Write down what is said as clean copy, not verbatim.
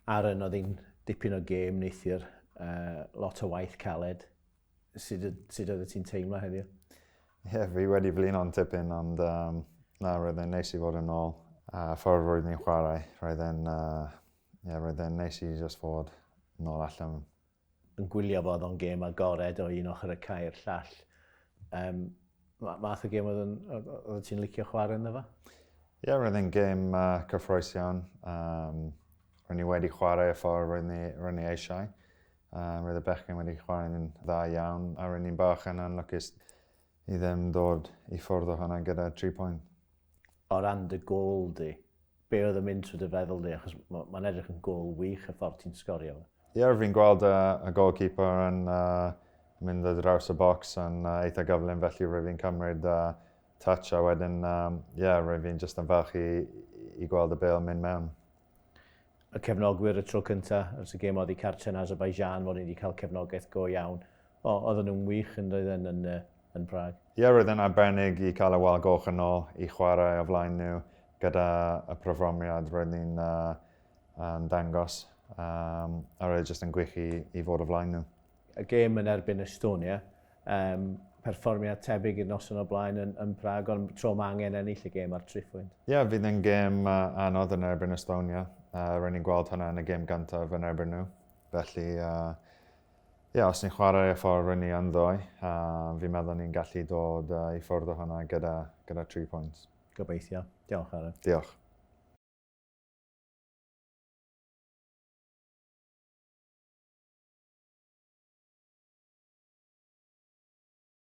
Aaron, oedd hi'n dipyn o gêm neithiwr, lot o waith caled. Sut, sut oedd ti'n teimlo heddiw? Ie, yeah, fi wedi blino'n tipyn, ond na, roedd e'n neis i fod yn ôl. A ffordd roedd ni'n chwarae, roedd e'n yeah, roedd e'n neis i just fod nôl allan. Yn gwylio fo, oedd o'n gêm agored o un ochr y cae i'r llall. Math o gêm oedd ti'n licio chwarae ynddo fo? Ie, yeah, roedd e'n gêm cyffrous iawn. Roedd ni wedi chwarae y ffordd roedd ni eisiau. Roedd y bechgyn wedi chwarae'n dda iawn, a roedd ni'n bach yn anlwcus i ddim dod i ffwrdd o hwnna gyda 3 pwynt. O ran dy gôl di, be oedd yn mynd trwy dy feddwl di? Achos mae'n edrych yn gôl wych y ffordd ti'n sgorio. Ie, yeah, fi'n gweld y goalkeeper yn mynd ar draws y box yn eitha gyflym, felly roedd fi'n cymryd touch a wedyn, yeah, roedd fi'n just yn falch i gweld y bêl mynd mewn. Y cefnogwyr y tro cyntaf ers y gêm oddi cartre yn Azerbaijan, fod ni wedi cael cefnogaeth go iawn. O, oedden nhw'n wych yn doedden yn Prague. Ie, yeah, roedd yn arbennig i cael y wal goch yn ôl i chwarae o flaen nhw gyda y perfformiad roedd ni'n dangos. A roedd jyst yn gwych i fod o flaen nhw. Y gêm yn erbyn Estonia, perfformiad tebyg i'r noson o blaen yn Prague, ond tro mae angen ennill y gêm ar triphwynt. Ie, yeah, fydd yn gêm anodd yn erbyn Estonia. Roedd ni'n gweld hwnna yn y gêm gyntaf yn erbyn nhw. Felly, yeah, os ni'n chwarae y ffordd roedd ni yn ddoe, fi'n meddwl ni'n gallu dod i ffwrdd o hwnna gyda 3 points. Gobeithio. Diolch, Aaron. Diolch.